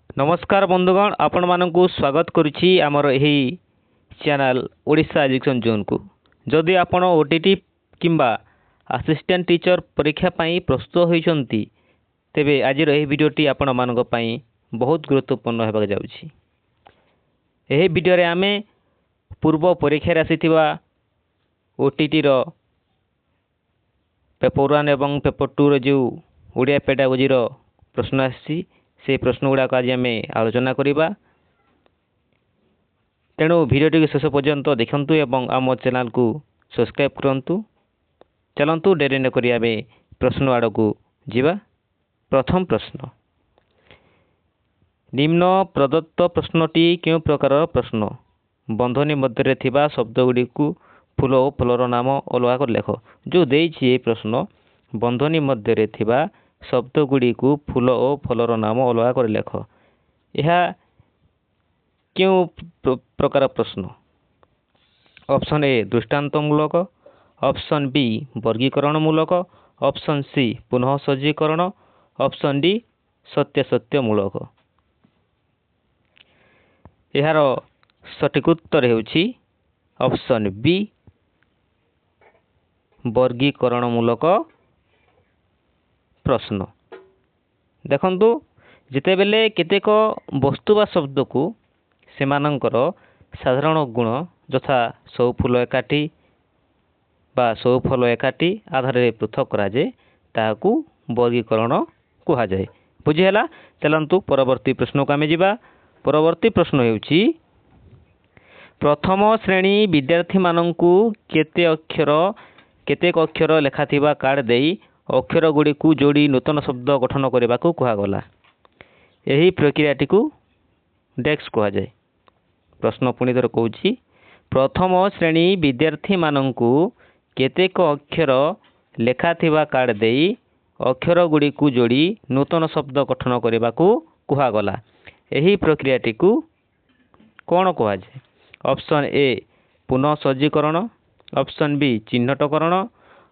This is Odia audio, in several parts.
ନମସ୍କାର ବନ୍ଧୁଗଣ, ଆପଣମାନଙ୍କୁ ସ୍ୱାଗତ କରୁଛି ଆମର ଏହି ଚ୍ୟାନେଲ୍ ଓଡ଼ିଶା ଏଜୁକେସନ୍ ଜୋନ୍କୁ। ଯଦି ଆପଣ ଓଟିଇଟି କିମ୍ବା ଆସିଷ୍ଟାଣ୍ଟ ଟିଚର ପରୀକ୍ଷା ପାଇଁ ପ୍ରସ୍ତୁତ ହୋଇଛନ୍ତି, ତେବେ ଆଜିର ଏହି ଭିଡ଼ିଓଟି ଆପଣମାନଙ୍କ ପାଇଁ ବହୁତ ଗୁରୁତ୍ୱପୂର୍ଣ୍ଣ ହେବାକୁ ଯାଉଛି। ଏହି ଭିଡ଼ିଓରେ ଆମେ ପୂର୍ବ ପରୀକ୍ଷାରେ ଆସିଥିବା ଓଟିଇଟିର ପେପର୍ 1 ଏବଂ ପେପର୍ 2ର ଯେଉଁ ଓଡ଼ିଆ ପେଡାଗୋଜିର ପ୍ରଶ୍ନ ଆସିଛି, ସେଇ ପ୍ରଶ୍ନ ଗୁଡ଼ାକ ଆଜି ଆମେ ଆଲୋଚନା କରିବା। ତେଣୁ ଭିଡ଼ିଓଟିକୁ ଶେଷ ପର୍ଯ୍ୟନ୍ତ ଦେଖନ୍ତୁ ଏବଂ ଆମ ଚ୍ୟାନେଲକୁ ସବସ୍କ୍ରାଇବ୍ କରନ୍ତୁ। ଚାଲନ୍ତୁ, ଡେରି ନକରି ଆମେ ପ୍ରଶ୍ନ ଆଡ଼କୁ ଯିବା। ପ୍ରଥମ ପ୍ରଶ୍ନ, ନିମ୍ନ ପ୍ରଦତ୍ତ ପ୍ରଶ୍ନଟି କେଉଁ ପ୍ରକାରର ପ୍ରଶ୍ନ? ବନ୍ଧନୀ ମଧ୍ୟରେ ଥିବା ଶବ୍ଦଗୁଡ଼ିକୁ ଫୁଲ ଓ ଫଳର ନାମ ଅଲଗା କରି ଲେଖ। ଯେଉଁ ଦେଇଛି ଏହି ପ୍ରଶ୍ନ, ବନ୍ଧନୀ ମଧ୍ୟରେ ଥିବା ଶବ୍ଦଗୁଡ଼ିକୁ ଫୁଲ ଓ ଫଳର ନାମ ଅଲଗା କରି ଲେଖ, ଏହା କେଉଁ ପ୍ରକାର ପ୍ରଶ୍ନ? ଅପସନ୍ ଏ ଦୃଷ୍ଟାନ୍ତମୂଳକ, ଅପସନ୍ ବି ବର୍ଗୀକରଣମୂଳକ, ଅପସନ୍ ସି ପୁନଃ ସଜ୍ଜୀକରଣ, ଅପସନ୍ ଡି ସତ୍ୟାସତ୍ୟମୂଳକ। ଏହାର ସଠିକ ଉତ୍ତର ହେଉଛି ଅପସନ୍ ବି ବର୍ଗୀକରଣମୂଳକ ପ୍ରଶ୍ନ। ଦେଖନ୍ତୁ, ଯେତେବେଳେ କେତେକ ବସ୍ତୁ ବା ଶବ୍ଦକୁ ସେମାନଙ୍କର ସାଧାରଣ ଗୁଣ, ଯଥା ସବୁ ଫୁଲ ଏକାଠି ବା ସବୁ ଫଳ ଏକାଠି ଆଧାରରେ ପୃଥକ କରାଯାଏ, ତାହାକୁ ବର୍ଗୀକରଣ କୁହାଯାଏ। ବୁଝିହେଲା? ଚାଲନ୍ତୁ, ପରବର୍ତ୍ତୀ ପ୍ରଶ୍ନକୁ ଆମେ ଯିବା। ପରବର୍ତ୍ତୀ ପ୍ରଶ୍ନ ହେଉଛି, ପ୍ରଥମ ଶ୍ରେଣୀ ବିଦ୍ୟାର୍ଥୀମାନଙ୍କୁ କେତେକ ଅକ୍ଷର ଲେଖାଥିବା କାର୍ଡ଼ ଦେଇ ଅକ୍ଷର ଗୁଡ଼ିକୁ ଯୋଡ଼ି ନୂତନ ଶବ୍ଦ ଗଠନ କରିବାକୁ କୁହାଗଲା। ଏହି ପ୍ରକ୍ରିୟାଟିକୁ ଡେସ୍କ କୁହାଯାଏ। ପ୍ରଶ୍ନ ପୁଣି ଥରେ କହୁଛି, ପ୍ରଥମ ଶ୍ରେଣୀ ବିଦ୍ୟାର୍ଥୀମାନଙ୍କୁ କେତେକ ଅକ୍ଷର ଲେଖାଥିବା କାର୍ଡ଼ ଦେଇ ଅକ୍ଷର ଗୁଡ଼ିକୁ ଯୋଡ଼ି ନୂତନ ଶବ୍ଦ ଗଠନ କରିବାକୁ କୁହାଗଲା। ଏହି ପ୍ରକ୍ରିୟାଟିକୁ କ'ଣ କୁହାଯାଏ? ଅପସନ୍ ଏ ପୁନଃ ସଜ୍ଜୀକରଣ, ଅପସନ୍ ବି ଚିହ୍ନଟକରଣ,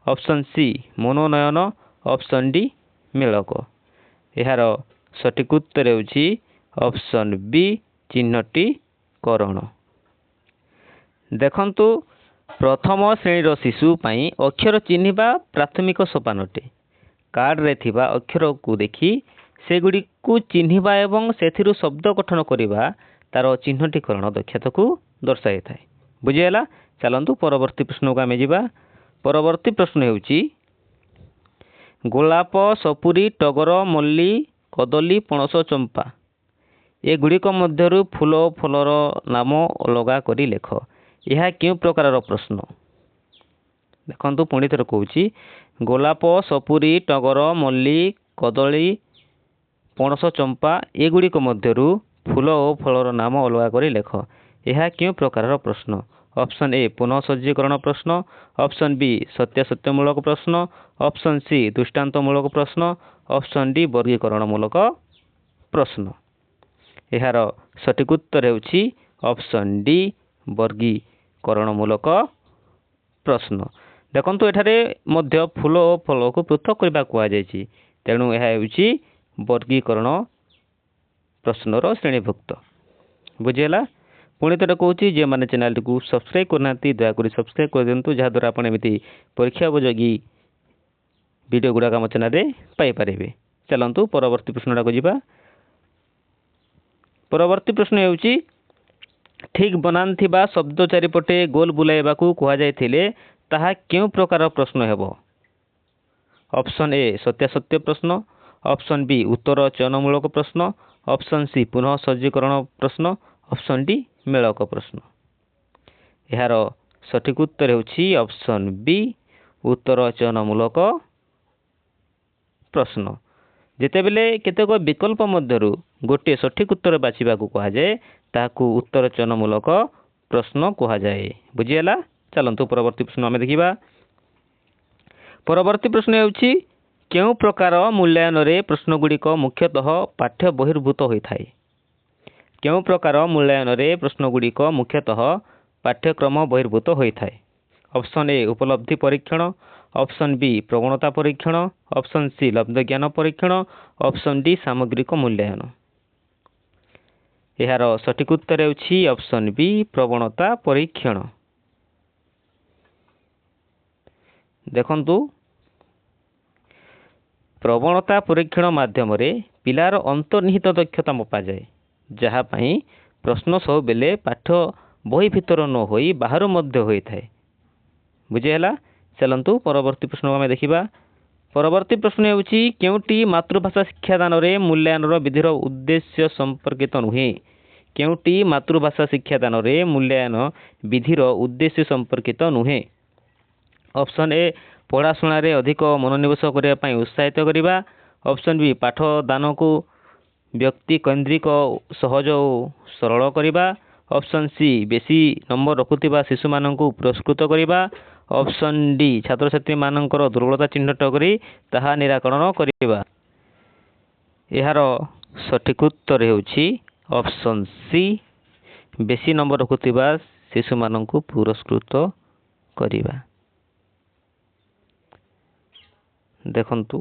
ଅପସନ୍ ସି ମନୋନୟନ, ଅପସନ୍ ଡି ମେଳକ। ଏହାର ସଠିକ ଉତ୍ତର ହେଉଛି ଅପସନ୍ ବି ଚିହ୍ନଟୀକରଣ। ଦେଖନ୍ତୁ, ପ୍ରଥମ ଶ୍ରେଣୀର ଶିଶୁ ପାଇଁ ଅକ୍ଷର ଚିହ୍ନିବା ପ୍ରାଥମିକ ସୋପାନ ଅଟେ। କାର୍ଡ଼ରେ ଥିବା ଅକ୍ଷରକୁ ଦେଖି ସେଗୁଡ଼ିକୁ ଚିହ୍ନିବା ଏବଂ ସେଥିରୁ ଶବ୍ଦ ଗଠନ କରିବା ତାର ଚିହ୍ନଟୀକରଣ ଦକ୍ଷତାକୁ ଦର୍ଶାଇଥାଏ। ବୁଝିହେଲା? ଚାଲନ୍ତୁ, ପରବର୍ତ୍ତୀ ପ୍ରଶ୍ନକୁ ଆମେ ଯିବା। ପରବର୍ତ୍ତୀ ପ୍ରଶ୍ନ ହେଉଛି, ଗୋଲାପ, ସପୁରୀ, ଟଗର, ମଲ୍ଲି, କଦଳୀ, ପଣସ, ଚମ୍ପା ଏଗୁଡ଼ିକ ମଧ୍ୟରୁ ଫୁଲ ଓ ଫଳର ନାମ ଅଲଗା କରି ଲେଖ। ଏହା କେଉଁ ପ୍ରକାରର ପ୍ରଶ୍ନ? ଦେଖନ୍ତୁ, ପୁଣି ଥରେ କହୁଛି, ଗୋଲାପ, ସପୁରୀ, ଟଗର, ମଲ୍ଲି, କଦଳୀ, ପଣସ, ଚମ୍ପା ଏଗୁଡ଼ିକ ମଧ୍ୟରୁ ଫୁଲ ଓ ଫଳର ନାମ ଅଲଗା କରି ଲେଖ। ଏହା କେଉଁ ପ୍ରକାରର ପ୍ରଶ୍ନ? ଅପସନ୍ ଏ ପୁନଃ ସଜ୍ଜୀକରଣ ପ୍ରଶ୍ନ, ଅପସନ୍ ବି ସତ୍ୟାସତ୍ୟମୂଳକ ପ୍ରଶ୍ନ, ଅପସନ୍ ସି ଦୃଷ୍ଟାନ୍ତମୂଳକ ପ୍ରଶ୍ନ, ଅପସନ୍ ଡି ବର୍ଗୀକରଣମୂଳକ ପ୍ରଶ୍ନ। ଏହାର ସଠିକ ଉତ୍ତର ହେଉଛି ଅପସନ୍ ଡି ବର୍ଗୀକରଣମୂଳକ ପ୍ରଶ୍ନ। ଦେଖନ୍ତୁ, ଏଠାରେ ମଧ୍ୟ ଫୁଲ ଓ ଫଳକୁ ପୃଥକ କରିବାକୁ କୁହାଯାଇଛି। ତେଣୁ ଏହା ହେଉଛି ବର୍ଗୀକରଣ ପ୍ରଶ୍ନର ଶ୍ରେଣୀଭୁକ୍ତ। ବୁଝିହେଲା? ପୁଣି ଥରେ କହୁଛି, ଯେଉଁମାନେ ଚ୍ୟାନେଲଟିକୁ ସବସ୍କ୍ରାଇବ୍ କରିନାହାନ୍ତି, ଦୟାକରି ସବସ୍କ୍ରାଇବ୍ କରିଦିଅନ୍ତୁ, ଯାହାଦ୍ୱାରା ଆପଣ ଏମିତି ପରୀକ୍ଷା ଉପଯୋଗୀ ଭିଡ଼ିଓ ଗୁଡ଼ାକ ଆମ ଚ୍ୟାନେଲରେ ପାଇପାରିବେ। ଚାଲନ୍ତୁ, ପରବର୍ତ୍ତୀ ପ୍ରଶ୍ନଟାକୁ ଯିବା। ପରବର୍ତ୍ତୀ ପ୍ରଶ୍ନ ହେଉଛି, ଠିକ୍ ବନାନ ଥିବା ଶବ୍ଦ ଚାରିପଟେ ଗୋଲ ବୁଲାଇବାକୁ କୁହାଯାଇଥିଲେ ତାହା କେଉଁ ପ୍ରକାର ପ୍ରଶ୍ନ ହେବ? ଅପସନ୍ ଏ ସତ୍ୟାସତ୍ୟ ପ୍ରଶ୍ନ, ଅପସନ୍ ବି ଉତ୍ତର ଚୟନମୂଳକ ପ୍ରଶ୍ନ, ଅପସନ୍ ସି ପୁନଃ ସଜ୍ଜୀକରଣ ପ୍ରଶ୍ନ, ଅପସନ୍ ଡି ମେଳକ ପ୍ରଶ୍ନ। ଏହାର ସଠିକ ଉତ୍ତର ହେଉଛି ଅପସନ୍ ବି ଉତ୍ତର ଚୟନମୂଳକ ପ୍ରଶ୍ନ। ଯେତେବେଳେ କେତେକ ବିକଳ୍ପ ମଧ୍ୟରୁ ଗୋଟିଏ ସଠିକ ଉତ୍ତର ବାଛିବାକୁ କୁହାଯାଏ, ତାହାକୁ ଉତ୍ତର ଚୟନମୂଳକ ପ୍ରଶ୍ନ କୁହାଯାଏ। ବୁଝିହେଲା? ଚାଲନ୍ତୁ, ପରବର୍ତ୍ତୀ ପ୍ରଶ୍ନ ଆମେ ଦେଖିବା। ପରବର୍ତ୍ତୀ ପ୍ରଶ୍ନ ହେଉଛି, କେଉଁ ପ୍ରକାର ମୂଲ୍ୟାୟନରେ ପ୍ରଶ୍ନଗୁଡ଼ିକ ମୁଖ୍ୟତଃ ପାଠ୍ୟ ବହିର୍ଭୂତ ହୋଇଥାଏ? କେଉଁ ପ୍ରକାର ମୂଲ୍ୟାୟନରେ ପ୍ରଶ୍ନଗୁଡ଼ିକ ମୁଖ୍ୟତଃ ପାଠ୍ୟକ୍ରମ ବହିର୍ଭୂତ ହୋଇଥାଏ? ଅପସନ୍ ଏ ଉପଲବ୍ଧି ପରୀକ୍ଷଣ, ଅପସନ୍ ବି ପ୍ରବଣତା ପରୀକ୍ଷଣ, ଅପସନ୍ ସି ଲବ୍ଧ ଜ୍ଞାନ ପରୀକ୍ଷଣ, ଅପସନ୍ ଡି ସାମଗ୍ରିକ ମୂଲ୍ୟାୟନ। ଏହାର ସଠିକ୍ ଉତ୍ତର ହେଉଛି ଅପସନ୍ ବି, ପ୍ରବଣତା ପରୀକ୍ଷଣ। ଦେଖନ୍ତୁ, ପ୍ରବଣତା ପରୀକ୍ଷଣ ମାଧ୍ୟମରେ ପିଲାର ଅନ୍ତର୍ନିହିତ ଦକ୍ଷତା ମପାଯାଏ, ଯାହା ପାଇଁ ପ୍ରଶ୍ନ ସବୁବେଳେ ପାଠ ବହି ଭିତର ନ ହୋଇ ବାହାରୁ ମଧ୍ୟ ହୋଇଥାଏ। ବୁଝିହେଲା? ଚାଲନ୍ତୁ, ପରବର୍ତ୍ତୀ ପ୍ରଶ୍ନକୁ ଆମେ ଦେଖିବା। ପରବର୍ତ୍ତୀ ପ୍ରଶ୍ନ ହେଉଛି, କେଉଁଟି ମାତୃଭାଷା ଶିକ୍ଷାଦାନରେ ମୂଲ୍ୟାୟନର ବିଧିର ଉଦ୍ଦେଶ୍ୟ ସମ୍ପର୍କିତ ନୁହେଁ? କେଉଁଟି ମାତୃଭାଷା ଶିକ୍ଷାଦାନରେ ମୂଲ୍ୟାୟନ ବିଧିର ଉଦ୍ଦେଶ୍ୟ ସମ୍ପର୍କିତ ନୁହେଁ? ଅପସନ୍ ଏ, ପଢ଼ାଶୁଣାରେ ଅଧିକ ମନୋନିବେଶ କରିବା ପାଇଁ ଉତ୍ସାହିତ କରିବା। ଅପସନ୍ ବି, ପାଠଦାନକୁ ବ୍ୟକ୍ତି କୈନ୍ଦ୍ରିକ, ସହଜ ଓ ସରଳ କରିବା। ଅପସନ୍ ସି, ବେଶୀ ନମ୍ବର ରଖୁଥିବା ଶିଶୁମାନଙ୍କୁ ପୁରସ୍କୃତ କରିବା। ଅପସନ୍ ଡି, ଛାତ୍ରଛାତ୍ରୀମାନଙ୍କର ଦୁର୍ବଳତା ଚିହ୍ନଟ କରି ତାହା ନିରାକରଣ କରିବା। ଏହାର ସଠିକ୍ ଉତ୍ତର ହେଉଛି ଅପସନ୍ ସି, ବେଶୀ ନମ୍ବର ରଖୁଥିବା ଶିଶୁମାନଙ୍କୁ ପୁରସ୍କୃତ କରିବା। ଦେଖନ୍ତୁ,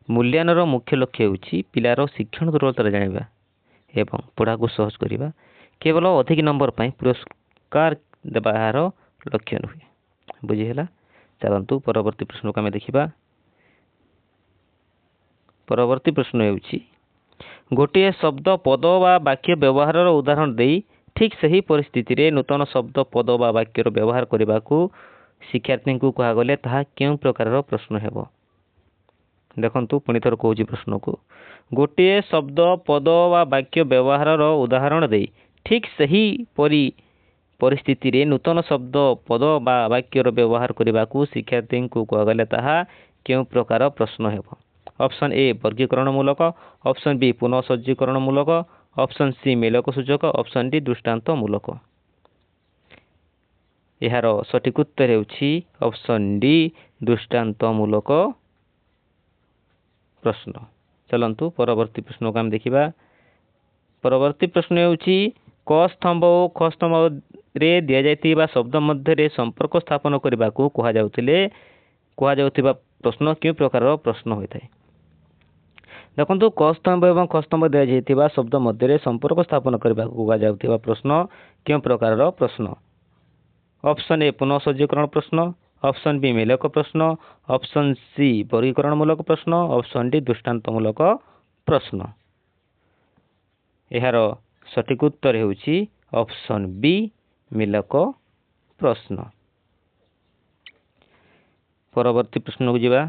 ମୂଲ୍ୟାୟନର ମୁଖ୍ୟ ଲକ୍ଷ୍ୟ ହେଉଛି ପିଲାର ଶିକ୍ଷଣ ଦୁର୍ବଳତା ଜାଣିବା ଏବଂ ପଢ଼ାକୁ ସହଜ କରିବା। କେବଳ ଅଧିକ ନମ୍ବର ପାଇଁ ପୁରସ୍କାର ଦେବା ଏହାର ଲକ୍ଷ୍ୟ ନୁହେଁ। ବୁଝିହେଲା? ଚାଲନ୍ତୁ, ପରବର୍ତ୍ତୀ ପ୍ରଶ୍ନକୁ ଆମେ ଦେଖିବା। ପରବର୍ତ୍ତୀ ପ୍ରଶ୍ନ ହେଉଛି, ଗୋଟିଏ ଶବ୍ଦ, ପଦ ବା ବାକ୍ୟ ବ୍ୟବହାରର ଉଦାହରଣ ଦେଇ ଠିକ୍ ସେହି ପରିସ୍ଥିତିରେ ନୂତନ ଶବ୍ଦ, ପଦ ବା ବାକ୍ୟର ବ୍ୟବହାର କରିବାକୁ ଶିକ୍ଷାର୍ଥୀଙ୍କୁ କୁହାଗଲେ ତାହା କେଉଁ ପ୍ରକାରର ପ୍ରଶ୍ନ ହେବ? ଦେଖନ୍ତୁ, ପୁଣି ଥରେ କହୁଛି ପ୍ରଶ୍ନକୁ। ଗୋଟିଏ ଶବ୍ଦ, ପଦ ବା ବାକ୍ୟ ବ୍ୟବହାରର ଉଦାହରଣ ଦେଇ ଠିକ୍ ସେହିପରି ପରିସ୍ଥିତିରେ ନୂତନ ଶବ୍ଦ, ପଦ ବା ବାକ୍ୟର ବ୍ୟବହାର କରିବାକୁ ଶିକ୍ଷାର୍ଥୀଙ୍କୁ କୁହାଗଲେ ତାହା କେଉଁ ପ୍ରକାର ପ୍ରଶ୍ନ ହେବ? ଅପସନ୍ ଏ, ବର୍ଗୀକରଣମୂଳକ। ଅପସନ୍ ବି, ପୁନଃସଜ୍ଜୀକରଣମୂଳକ। ଅପସନ୍ ସି, ମେଲକ ସୂଚକ। ଅପସନ୍ ଡି, ଦୃଷ୍ଟାନ୍ତମୂଳକ। ଏହାର ସଠିକ୍ ଉତ୍ତର ହେଉଛି ଅପସନ୍ ଡି, ଦୃଷ୍ଟାନ୍ତମୂଳକ ପ୍ରଶ୍ନ। ଚାଲନ୍ତୁ, ପରବର୍ତ୍ତୀ ପ୍ରଶ୍ନକୁ ଆମେ ଦେଖିବା। ପରବର୍ତ୍ତୀ ପ୍ରଶ୍ନ ହେଉଛି, କ ସ୍ତମ୍ଭ ଓ ଖ ସ୍ତମ୍ଭରେ ଦିଆଯାଇଥିବା ଶବ୍ଦ ମଧ୍ୟରେ ସମ୍ପର୍କ ସ୍ଥାପନ କରିବାକୁ କୁହାଯାଉଥିବା ପ୍ରଶ୍ନ କେଉଁ ପ୍ରକାରର ପ୍ରଶ୍ନ ହୋଇଥାଏ? ଦେଖନ୍ତୁ, କ ସ୍ତମ୍ଭ ଏବଂ ଖ ସ୍ତମ୍ଭ ଦିଆଯାଇଥିବା ଶବ୍ଦ ମଧ୍ୟରେ ସମ୍ପର୍କ ସ୍ଥାପନ କରିବାକୁ କୁହାଯାଉଥିବା ପ୍ରଶ୍ନ କେଉଁ ପ୍ରକାରର ପ୍ରଶ୍ନ? ଅପସନ୍ ଏ, ପୁନଃସଜ୍ଜୀକରଣ ପ୍ରଶ୍ନ। ଅପସନ୍ ବି, ମେଲକ ପ୍ରଶ୍ନ। ଅପସନ୍ ସି, ବର୍ଗୀକରଣମୂଳକ ପ୍ରଶ୍ନ। ଅପସନ୍ ଡି, ଦୃଷ୍ଟାନ୍ତମୂଳକ ପ୍ରଶ୍ନ। ଏହାର ସଠିକ୍ ଉତ୍ତର ହେଉଛି ଅପସନ୍ ବି, ମିଲକ ପ୍ରଶ୍ନ। ପରବର୍ତ୍ତୀ ପ୍ରଶ୍ନକୁ ଯିବା।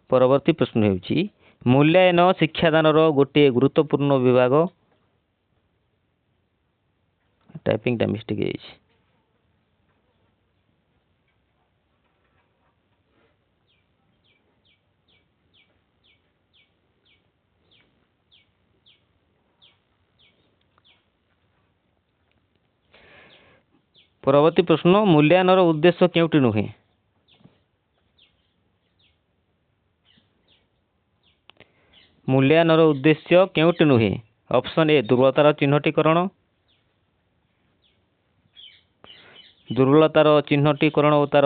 ପରବର୍ତ୍ତୀ ପ୍ରଶ୍ନ ହେଉଛି, ମୂଲ୍ୟାୟନ ଶିକ୍ଷାଦାନର ଗୋଟିଏ ଗୁରୁତ୍ୱପୂର୍ଣ୍ଣ ବିଭାଗ। ଟାଇପିଂଟା ମିଷ୍ଟେକ୍ ହେଇଯାଇଛି। ପରବର୍ତ୍ତୀ ପ୍ରଶ୍ନ, ମୂଲ୍ୟାୟନର ଉଦ୍ଦେଶ୍ୟ କେଉଁଟି ନୁହେଁ? ମୂଲ୍ୟାୟନର ଉଦ୍ଦେଶ୍ୟ କେଉଁଟି ନୁହେଁ? Option A, ଦୁର୍ବଳତାର ଚିହ୍ନଟୀକରଣ। ଦୁର୍ବଳତାର ଚିହ୍ନଟୀକରଣ ଓ ତାର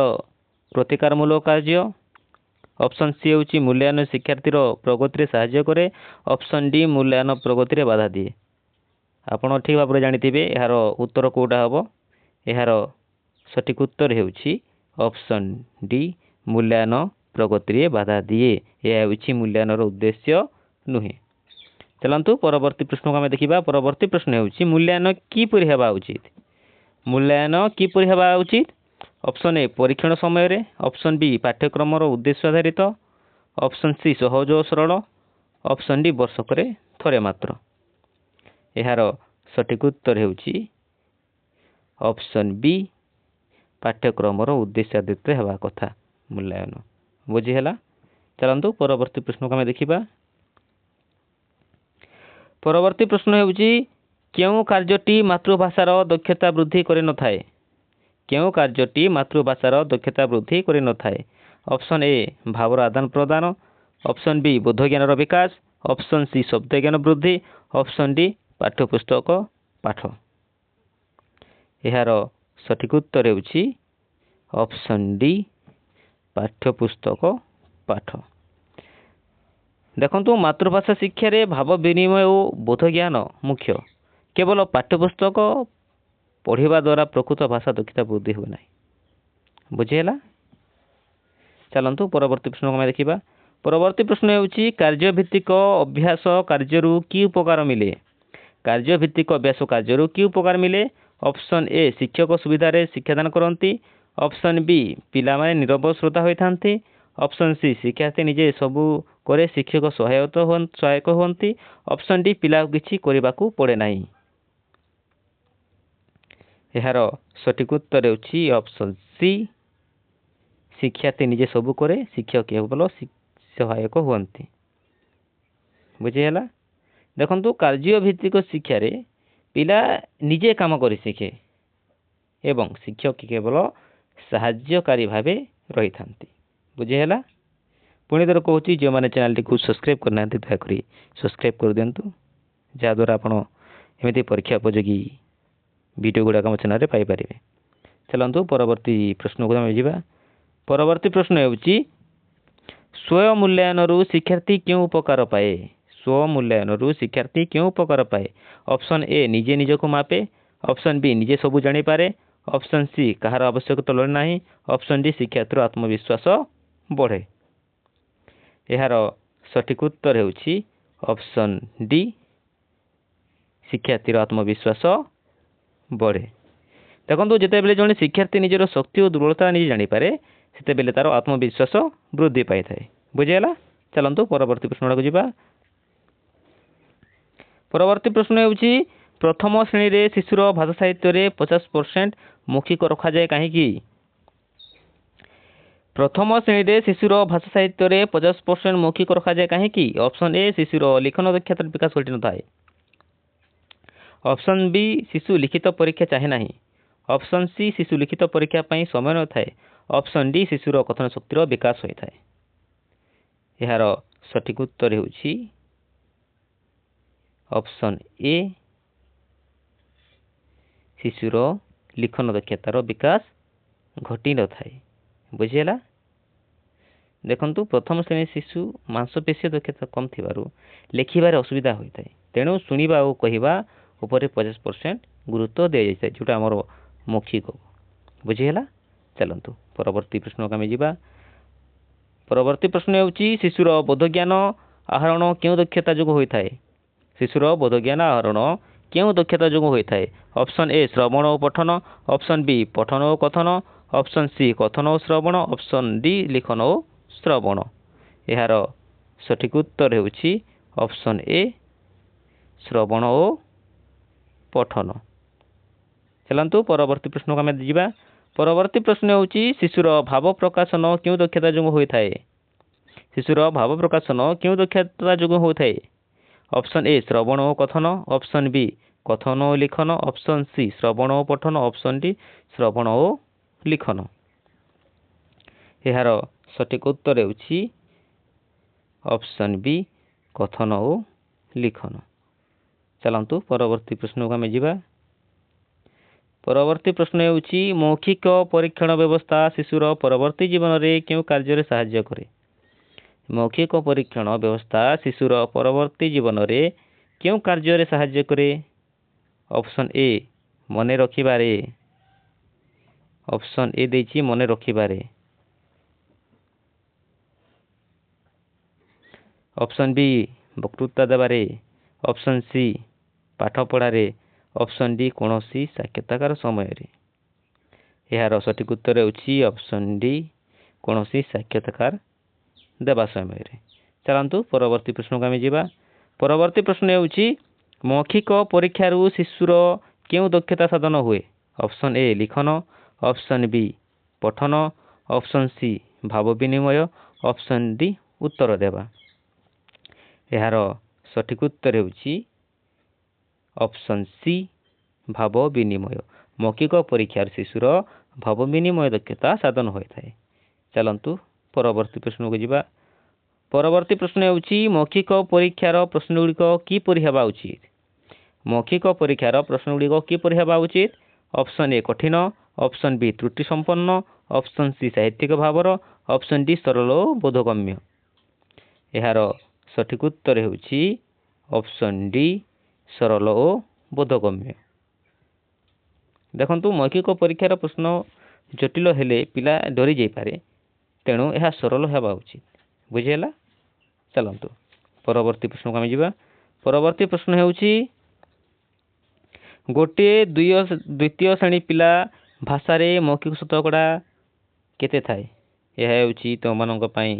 ପ୍ରତିକାରମୂଳକ କାର୍ଯ୍ୟ। ଅପସନ୍ ସି ହେଉଛି, ମୂଲ୍ୟାୟନ ଶିକ୍ଷାର୍ଥୀର ପ୍ରଗତିରେ ସାହାଯ୍ୟ କରେ। ଅପସନ୍ ଡି, ମୂଲ୍ୟାୟନ ପ୍ରଗତିରେ ବାଧା ଦିଏ। ଆପଣ ଠିକ୍ ଭାବରେ ଜାଣିଥିବେ ଏହାର ଉତ୍ତର କେଉଁଟା ହେବ। ଏହାର ସଠିକ୍ ଉତ୍ତର ହେଉଛି ଅପସନ୍ ଡି, ମୂଲ୍ୟାୟନ ପ୍ରଗତିରେ ବାଧା ଦିଏ। ଏହା ହେଉଛି ମୂଲ୍ୟାୟନର ଉଦ୍ଦେଶ୍ୟ ନୁହେଁ। ଚାଲନ୍ତୁ, ପରବର୍ତ୍ତୀ ପ୍ରଶ୍ନକୁ ଆମେ ଦେଖିବା। ପରବର୍ତ୍ତୀ ପ୍ରଶ୍ନ ହେଉଛି, ମୂଲ୍ୟାୟନ କିପରି ହେବା ଉଚିତ? ମୂଲ୍ୟାୟନ କିପରି ହେବା ଉଚିତ? ଅପସନ୍ ଏ, ପରୀକ୍ଷଣ ସମୟରେ। ଅପସନ୍ ବି, ପାଠ୍ୟକ୍ରମର ଉଦ୍ଦେଶ୍ୟ ଆଧାରିତ। ଅପସନ୍ ସି, ସହଜ ଓ ସରଳ। ଅପସନ୍ ଡି, ବର୍ଷକରେ ଥରେ ମାତ୍ର। ଏହାର ସଠିକ୍ ଉତ୍ତର ହେଉଛି ଅପସନ୍ ବି, ପାଠ୍ୟକ୍ରମର ଉଦ୍ଦେଶ୍ୟ ଆଧାରିତ ହେବା କଥା ମୂଲ୍ୟାୟନ। ବୁଝିହେଲା? ଚାଲନ୍ତୁ, ପରବର୍ତ୍ତୀ ପ୍ରଶ୍ନକୁ ଆମେ ଦେଖିବା। ପରବର୍ତ୍ତୀ ପ୍ରଶ୍ନ ହେଉଛି, କେଉଁ କାର୍ଯ୍ୟଟି ମାତୃଭାଷାର ଦକ୍ଷତା ବୃଦ୍ଧି କରିନଥାଏ? କେଉଁ କାର୍ଯ୍ୟଟି ମାତୃଭାଷାର ଦକ୍ଷତା ବୃଦ୍ଧି କରିନଥାଏ? ଅପସନ୍ ଏ, ଭାବର ଆଦାନ ପ୍ରଦାନ। ଅପସନ୍ ବି, ବୋଧଜ୍ଞାନର ବିକାଶ। ଅପସନ୍ ସି, ଶବ୍ଦ ଜ୍ଞାନ ବୃଦ୍ଧି। ଅପସନ୍ ଡି, ପାଠ୍ୟପୁସ୍ତକ ପାଠ। ଏହାର ସଠିକ୍ ଉତ୍ତର ହେଉଛି ଅପସନ୍ ଡି, ପାଠ୍ୟପୁସ୍ତକ ପାଠ। ଦେଖନ୍ତୁ, ମାତୃଭାଷା ଶିକ୍ଷାରେ ଭାବ ବିନିମୟ ଓ ବୋଧଜ୍ଞାନ ମୁଖ୍ୟ। କେବଳ ପାଠ୍ୟପୁସ୍ତକ ପଢ଼ିବା ଦ୍ୱାରା ପ୍ରକୃତ ଭାଷା ଦକ୍ଷତା ବୃଦ୍ଧି ହୁଏ ନାହିଁ। ବୁଝିହେଲା? ଚାଲନ୍ତୁ, ପରବର୍ତ୍ତୀ ପ୍ରଶ୍ନକୁ ଆମେ ଦେଖିବା। ପରବର୍ତ୍ତୀ ପ୍ରଶ୍ନ ହେଉଛି, କାର୍ଯ୍ୟଭିତ୍ତିକ ଅଭ୍ୟାସ କାର୍ଯ୍ୟରୁ କି ଉପକାର ମିଳେ? କାର୍ଯ୍ୟଭିତ୍ତିକ ଅଭ୍ୟାସ କାର୍ଯ୍ୟରୁ କି ଉପକାର ମିଳେ? ଅପସନ୍ ଏ, ଶିକ୍ଷକ ସୁବିଧାରେ ଶିକ୍ଷାଦାନ କରନ୍ତି। ଅପସନ୍ ବି, ପିଲାମାନେ ନିରବ ଶ୍ରୋତା ହୋଇଥାନ୍ତି। ଅପସନ୍ ସି, ଶିକ୍ଷାର୍ଥୀ ନିଜେ ସବୁ କରେ, ଶିକ୍ଷକ ସହାୟକ ହୁଅନ୍ତି। ଅପସନ୍ ଡି, ପିଲାକୁ କିଛି କରିବାକୁ ପଡ଼େ ନାହିଁ। ଏହାର ସଠିକ ଉତ୍ତର ହେଉଛି ଅପସନ୍ ସି, ଶିକ୍ଷାର୍ଥୀ ନିଜେ ସବୁ କରେ, ଶିକ୍ଷକ କେବଳ ସହାୟକ ହୁଅନ୍ତି। ବୁଝିହେଲା? ଦେଖନ୍ତୁ, କାର୍ଯ୍ୟଭିତ୍ତିକ ଶିକ୍ଷାରେ ପିଲା ନିଜେ କାମ କରି ଶିଖେ ଏବଂ ଶିକ୍ଷକ କେବଳ ସାହାଯ୍ୟକାରୀ ଭାବେ ରହିଥାନ୍ତି। ବୁଝିହେଲା? ପୁଣି ଥରେ କହୁଛି, ଯେଉଁମାନେ ଚ୍ୟାନେଲଟିକୁ ସବସ୍କ୍ରାଇବ୍ କରିନାହାନ୍ତି, ଦୟାକରି ସବସ୍କ୍ରାଇବ୍ କରିଦିଅନ୍ତୁ, ଯାହାଦ୍ୱାରା ଆପଣ ଏମିତି ପରୀକ୍ଷା ଉପଯୋଗୀ ଭିଡ଼ିଓ ଗୁଡ଼ାକ ଆମ ଚ୍ୟାନେଲରେ ପାଇପାରିବେ। ଚାଲନ୍ତୁ, ପରବର୍ତ୍ତୀ ପ୍ରଶ୍ନକୁ ଆମେ ଯିବା। ପରବର୍ତ୍ତୀ ପ୍ରଶ୍ନ ହେଉଛି, ସ୍ୱୟଂ ମୂଲ୍ୟାୟନରୁ ଶିକ୍ଷାର୍ଥୀ କେଉଁ ଉପକାର ପାଏ? ସ୍ୱମୂଲ୍ୟାୟନରୁ ଶିକ୍ଷାର୍ଥୀ କେଉଁ ଉପକାର ପାଏ? ଅପସନ୍ ଏ, ନିଜେ ନିଜକୁ ମାପେ। ଅପସନ୍ ବି, ନିଜେ ସବୁ ଜାଣିପାରେ। ଅପସନ୍ ସି, କାହାର ଆବଶ୍ୟକତା ଲୋଡ଼େ ନାହିଁ। ଅପସନ୍ ଡି, ଶିକ୍ଷାର୍ଥୀର ଆତ୍ମବିଶ୍ୱାସ ବଢ଼େ। ଏହାର ସଠିକ ଉତ୍ତର ହେଉଛି ଅପସନ୍ ଡି, ଶିକ୍ଷାର୍ଥୀର ଆତ୍ମବିଶ୍ୱାସ ବଢ଼େ। ଦେଖନ୍ତୁ, ଯେତେବେଳେ ଜଣେ ଶିକ୍ଷାର୍ଥୀ ନିଜର ଶକ୍ତି ଓ ଦୁର୍ବଳତା ନିଜେ ଜାଣିପାରେ, ସେତେବେଳେ ତାର ଆତ୍ମବିଶ୍ୱାସ ବୃଦ୍ଧି ପାଇଥାଏ। ବୁଝିହେଲା? ଚାଲନ୍ତୁ, ପରବର୍ତ୍ତୀ ପ୍ରଶ୍ନକୁ ଯିବା। ପରବର୍ତ୍ତୀ ପ୍ରଶ୍ନ ହେଉଛି, ପ୍ରଥମ ଶ୍ରେଣୀରେ ଶିଶୁର ଭାଷା ସାହିତ୍ୟରେ 50% ମୌଖିକ ରଖାଯାଏ କାହିଁକି? ପ୍ରଥମ ଶ୍ରେଣୀରେ ଶିଶୁର ଭାଷା ସାହିତ୍ୟରେ 50% ମୌଖିକ ରଖାଯାଏ କାହିଁକି? ଅପସନ୍ ଏ, ଶିଶୁର ଲିଖନ ଦକ୍ଷତାର ବିକାଶ ଘଟିନଥାଏ। ଅପସନ୍ ବି, ଶିଶୁ ଲିଖିତ ପରୀକ୍ଷା ଚାହେଁ ନାହିଁ। ଅପସନ୍ ସି, ଶିଶୁ ଲିଖିତ ପରୀକ୍ଷା ପାଇଁ ସମୟ ନଥାଏ। ଅପସନ୍ ଡି, ଶିଶୁର କଥନ ଶକ୍ତିର ବିକାଶ ହୋଇଥାଏ। ଏହାର ସଠିକ ଉତ୍ତର ହେଉଛି ଅପସନ୍ ଏ, ଶିଶୁର ଲିଖନ ଦକ୍ଷତାର ବିକାଶ ଘଟିନଥାଏ। ବୁଝିହେଲା? ଦେଖନ୍ତୁ, ପ୍ରଥମ ଶ୍ରେଣୀ ଶିଶୁ ମାଂସପେଶୀୟ ଦକ୍ଷତା କମ୍ ଥିବାରୁ ଲେଖିବାରେ ଅସୁବିଧା ହୋଇଥାଏ। ତେଣୁ ଶୁଣିବା ଓ କହିବା ଉପରେ 50% ଗୁରୁତ୍ୱ ଦିଆଯାଇଥାଏ, ଯେଉଁଟା ଆମର ମୌଖିକ। ବୁଝିହେଲା? ଚାଲନ୍ତୁ, ପରବର୍ତ୍ତୀ ପ୍ରଶ୍ନକୁ ଆମେ ଯିବା। ପରବର୍ତ୍ତୀ ପ୍ରଶ୍ନ ହେଉଛି, ଶିଶୁର ବୋଧଜ୍ଞାନ ଆହରଣ କେଉଁ ଦକ୍ଷତା ଯୋଗୁଁ ହୋଇଥାଏ? ଶିଶୁର ବୋଧଜ୍ଞାନ ଆହରଣ କେଉଁ ଦକ୍ଷତା ଯୋଗୁଁ ହୋଇଥାଏ? ଅପସନ୍ ଏ, ଶ୍ରବଣ ଓ ପଠନ। ଅପସନ୍ ବି, ପଠନ ଓ କଥନ। ଅପସନ୍ ସି, କଥନ ଓ ଶ୍ରବଣ। ଅପସନ୍ ଡି, ଲିଖନ ଓ ଶ୍ରବଣ। ଏହାର ସଠିକ ଉତ୍ତର ହେଉଛି ଅପସନ୍ ଏ, ଶ୍ରବଣ ଓ ପଠନ। ଚାଲନ୍ତୁ, ପରବର୍ତ୍ତୀ ପ୍ରଶ୍ନକୁ ଆମେ ଯିବା। ପରବର୍ତ୍ତୀ ପ୍ରଶ୍ନ ହେଉଛି, ଶିଶୁର ଭାବ ପ୍ରକାଶନ କେଉଁ ଦକ୍ଷତା ଯୋଗୁଁ ହୋଇଥାଏ? ଶିଶୁର ଭାବ ପ୍ରକାଶନ କେଉଁ ଦକ୍ଷତା ଯୋଗୁଁ ହୋଇଥାଏ? Option A, Shravan O କଥନ। Option B, କଥନ ଓ ଲିଖନ। ଅପସନ୍ ସି, ଶ୍ରବଣ ଓ ପଠନ। ଅପସନ୍ ଡି, ଶ୍ରବଣ ଓ ଲିଖନ। ଏହାର ସଠିକ ଉତ୍ତର ହେଉଛି ଅପସନ୍ ବି, କଥନ ଓ ଲିଖନ। ଚାଲନ୍ତୁ, ପରବର୍ତ୍ତୀ ପ୍ରଶ୍ନକୁ ଆମେ ଯିବା। ପରବର୍ତ୍ତୀ ପ୍ରଶ୍ନ ହେଉଛି, ମୌଖିକ ପରୀକ୍ଷଣ ବ୍ୟବସ୍ଥା ଶିଶୁର ପରବର୍ତ୍ତୀ ଜୀବନରେ କେଉଁ କାର୍ଯ୍ୟରେ ସାହାଯ୍ୟ କରେ? ମୌଖିକ ପରୀକ୍ଷଣ ବ୍ୟବସ୍ଥା ଶିଶୁର ପରବର୍ତ୍ତୀ ଜୀବନରେ କେଉଁ କାର୍ଯ୍ୟରେ ସାହାଯ୍ୟ କରେ? ଅପସନ୍ ଏ, ମନେ ରଖିବାରେ। ଅପସନ୍ ଏ ଦେଇଛି ମନେ ରଖିବାରେ। ଅପସନ୍ ବି, ବକ୍ତୃତା ଦେବାରେ। ଅପସନ୍ ସି, ପାଠ ପଢ଼ାରେ। ଅପସନ୍ ଡି, କୌଣସି ସାକ୍ଷାତକାର ସମୟରେ। ଏହାର ସଠିକ ଉତ୍ତର ହେଉଛି ଅପସନ୍ ଡି, କୌଣସି ସାକ୍ଷାତକାର ଦେବା ସମୟରେ। ଚାଲନ୍ତୁ, ପରବର୍ତ୍ତୀ ପ୍ରଶ୍ନକୁ ଆମେ ଯିବା। ପରବର୍ତ୍ତୀ ପ୍ରଶ୍ନ ହେଉଛି, ମୌଖିକ ପରୀକ୍ଷାରୁ ଶିଶୁର କେଉଁ ଦକ୍ଷତା ସାଧନ ହୁଏ? ଅପସନ୍ ଏ, ଲିଖନ। ଅପସନ୍ ବି, ପଠନ। ଅପସନ୍ ସି, ଭାବ ବିନିମୟ। ଅପସନ୍ ଡି, ଉତ୍ତର ଦେବା। ଏହାର ସଠିକ ଉତ୍ତର ହେଉଛି ଅପସନ୍ ସି, ଭାବ ବିନିମୟ। ମୌଖିକ ପରୀକ୍ଷାରେ ଶିଶୁର ଭାବ ବିନିମୟ ଦକ୍ଷତା ସାଧନ ହୋଇଥାଏ। ଚାଲନ୍ତୁ, ପରବର୍ତ୍ତୀ ପ୍ରଶ୍ନକୁ ଯିବା। ପରବର୍ତ୍ତୀ ପ୍ରଶ୍ନ ହେଉଛି, ମୌଖିକ ପରୀକ୍ଷାର ପ୍ରଶ୍ନଗୁଡ଼ିକ କିପରି ହେବା ଉଚିତ? ମୌଖିକ ପରୀକ୍ଷାର ପ୍ରଶ୍ନଗୁଡ଼ିକ କିପରି ହେବା ଉଚିତ? ଅପସନ୍ ଏ, କଠିନ। ଅପସନ୍ ବି, ତ୍ରୁଟି ସମ୍ପନ୍ନ। ଅପସନ୍ ସି, ସାହିତ୍ୟିକ ଭାବର। ଅପସନ୍ ଡି, ସରଳ ଓ ବୋଧଗମ୍ୟ। ଏହାର ସଠିକ୍ ଉତ୍ତର ହେଉଛି ଅପସନ୍ ଡି, ସରଳ ଓ ବୋଧଗମ୍ୟ। ଦେଖନ୍ତୁ, ମୌଖିକ ପରୀକ୍ଷାର ପ୍ରଶ୍ନ ଜଟିଳ ହେଲେ ପିଲା ଡରି ଯାଇପାରେ, ତେଣୁ ଏହା ସରଳ ହେବା ଉଚିତ। ବୁଝିହେଲା? ଚାଲନ୍ତୁ, ପରବର୍ତ୍ତୀ ପ୍ରଶ୍ନକୁ ଆମେ ଯିବା। ପରବର୍ତ୍ତୀ ପ୍ରଶ୍ନ ହେଉଛି, ଗୋଟିଏ ଦ୍ୱିତୀୟ ଶ୍ରେଣୀ ପିଲା ଭାଷାରେ ମୌଖିକ ଶତକଡ଼ା କେତେ ଥାଏ? ଏହା ହେଉଛି ତୁମମାନଙ୍କ ପାଇଁ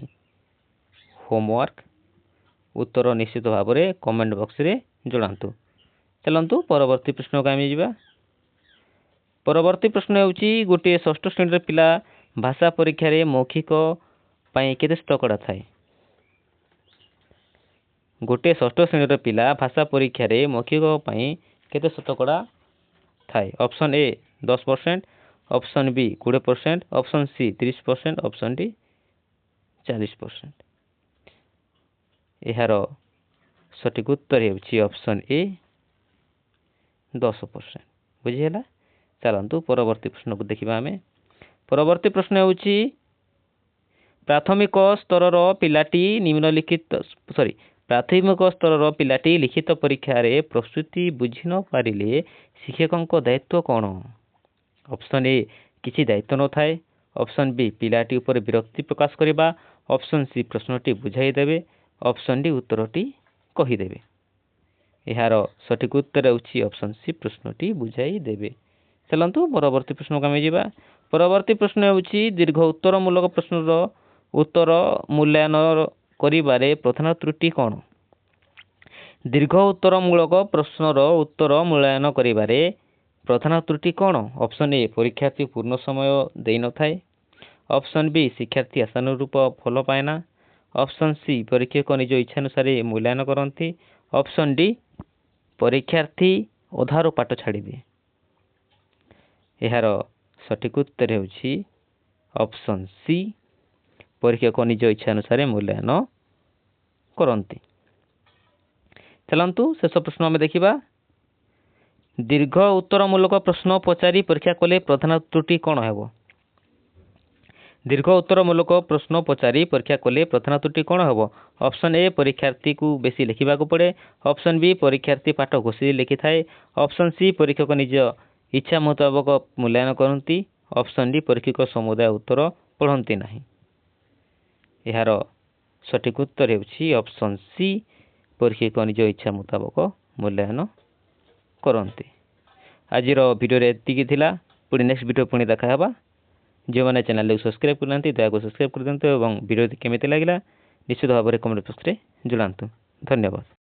ହୋମୱାର୍କ। ଉତ୍ତର ନିଶ୍ଚିତ ଭାବରେ କମେଣ୍ଟ ବକ୍ସରେ ଜଣାନ୍ତୁ। ଚାଲନ୍ତୁ, ପରବର୍ତ୍ତୀ ପ୍ରଶ୍ନକୁ ଆମେ ଯିବା। ପରବର୍ତ୍ତୀ ପ୍ରଶ୍ନ ହେଉଛି, ଗୋଟିଏ ଷଷ୍ଠ ଶ୍ରେଣୀର ପିଲା ଭାଷା ପରୀକ୍ଷାରେ ମୌଖିକ ପାଇଁ କେତେ ଶତକଡ଼ା ଥାଏ? ଗୋଟିଏ ଷଷ୍ଠ ଶ୍ରେଣୀର ପିଲା ଭାଷା ପରୀକ୍ଷାରେ ମୌଖିକ ପାଇଁ କେତେ ଶତକଡ଼ା ଥାଏ? Option A 10%, option B 20%, option C 30%, option D 40%। ଏହାର ସଠିକ୍ ଉତ୍ତର ହେଉଛି ଅପସନ୍ ଏ 10%। ବୁଝିହେଲା? ଚାଲନ୍ତୁ, ପରବର୍ତ୍ତୀ ପ୍ରଶ୍ନକୁ ଦେଖିବା ଆମେ। ପରବର୍ତ୍ତୀ ପ୍ରଶ୍ନ ହେଉଛି, ପ୍ରାଥମିକ ସ୍ତରର ପିଲାଟି ନିମ୍ନଲିଖିତ, ସରି, ପ୍ରାଥମିକ ସ୍ତରର ପିଲାଟି ଲିଖିତ ପରୀକ୍ଷାରେ ପ୍ରସ୍ତୁତି ବୁଝି ନ ପାରିଲେ ଶିକ୍ଷକଙ୍କ ଦାୟିତ୍ୱ କ'ଣ? ଅପସନ୍ ଏ କିଛି ଦାୟିତ୍ୱ ନଥାଏ, ଅପସନ୍ ବି ପିଲାଟି ଉପରେ ବିରକ୍ତି ପ୍ରକାଶ କରିବା, ଅପସନ୍ ସି ପ୍ରଶ୍ନଟି ବୁଝାଇ ଦେବେ, ଅପସନ୍ ଡି ଉତ୍ତରଟି କହିଦେବେ। ଏହାର ସଠିକ୍ ଉତ୍ତର ହେଉଛି ଅପସନ୍ ସି ପ୍ରଶ୍ନଟି ବୁଝାଇ ଦେବେ। ଚାଲନ୍ତୁ, ପରବର୍ତ୍ତୀ ପ୍ରଶ୍ନକୁ ଆମେ ଯିବା। ପରବର୍ତ୍ତୀ ପ୍ରଶ୍ନ ହେଉଛି, ଦୀର୍ଘ ଉତ୍ତରମୂଳକ ପ୍ରଶ୍ନର ଉତ୍ତର ମୂଲ୍ୟାୟନ କରିବାରେ ପ୍ରଧାନ ତ୍ରୁଟି କ'ଣ? ଦୀର୍ଘ ଉତ୍ତରମୂଳକ ପ୍ରଶ୍ନର ଉତ୍ତର ମୂଲ୍ୟାୟନ କରିବାରେ ପ୍ରଧାନ ତ୍ରୁଟି କ'ଣ? ଅପସନ୍ ଏ ପରୀକ୍ଷାର୍ଥୀ ପୂର୍ଣ୍ଣ ସମୟ ଦେଇନଥାଏ, ଅପସନ୍ ବି ଶିକ୍ଷାର୍ଥୀ ଆଶାନୁରୂପ ଫଳ ପାଏନା, ଅପସନ୍ ସି ପରୀକ୍ଷକ ନିଜ ଇଚ୍ଛାନୁସାରେ ମୂଲ୍ୟାୟନ କରନ୍ତି, ଅପସନ୍ ଡି ପରୀକ୍ଷାର୍ଥୀ ଅଧାରୁ ପାଠ ଛାଡ଼ିଦିଏ। ଏହାର ସଠିକ୍ ଉତ୍ତର ହେଉଛି ଅପସନ୍ ସି ପରୀକ୍ଷକ ନିଜ ଇଚ୍ଛାନୁସାରେ ମୂଲ୍ୟାୟନ କରନ୍ତି। ଚାଲନ୍ତୁ, ଶେଷ ପ୍ରଶ୍ନ ଆମେ ଦେଖିବା। ଦୀର୍ଘ ଉତ୍ତରମୂଳକ ପ୍ରଶ୍ନ ପଚାରି ପରୀକ୍ଷା କଲେ ପ୍ରଧାନ ତ୍ରୁଟି କ'ଣ ହେବ? ଦୀର୍ଘ ଉତ୍ତରମୂଳକ ପ୍ରଶ୍ନ ପଚାରି ପରୀକ୍ଷା କଲେ ପ୍ରଧାନ ତ୍ରୁଟି କ'ଣ ହେବ? ଅପସନ୍ ଏ ପରୀକ୍ଷାର୍ଥୀକୁ ବେଶୀ ଲେଖିବାକୁ ପଡ଼େ, ଅପସନ୍ ବି ପରୀକ୍ଷାର୍ଥୀ ପାଠ ଘୋଷି ଲେଖିଥାଏ, ଅପସନ୍ ସି ପରୀକ୍ଷକ ନିଜ ଇଚ୍ଛା ମୁତାବକ ମୂଲ୍ୟାୟନ କରନ୍ତି, ଅପସନ୍ ଡି ପରୀକ୍ଷକ ସମୁଦାୟ ଉତ୍ତର ପଢ଼ନ୍ତି ନାହିଁ। ଏହାର ସଠିକ୍ ଉତ୍ତର ହେଉଛି ଅପସନ୍ ସି ପରୀକ୍ଷକ ନିଜ ଇଚ୍ଛା ମୁତାବକ ମୂଲ୍ୟାୟନ କରନ୍ତି। ଆଜିର ଭିଡ଼ିଓରେ ଏତିକି ଥିଲା। ପୁଣି ନେକ୍ସଟ ଭିଡ଼ିଓ ପୁଣି ଦେଖା ହେବା। ଯେଉଁମାନେ ଚ୍ୟାନେଲକୁ ସବସ୍କ୍ରାଇବ୍ କରିନାହାନ୍ତି, ଦୟାକରି ସବସ୍କ୍ରାଇବ୍ କରିଦିଅନ୍ତୁ ଏବଂ ଭିଡ଼ିଓ କେମିତି ଲାଗିଲା ନିଶ୍ଚିତ ଭାବରେ କମେଣ୍ଟ ବକ୍ସରେ ଜଣାନ୍ତୁ। ଧନ୍ୟବାଦ।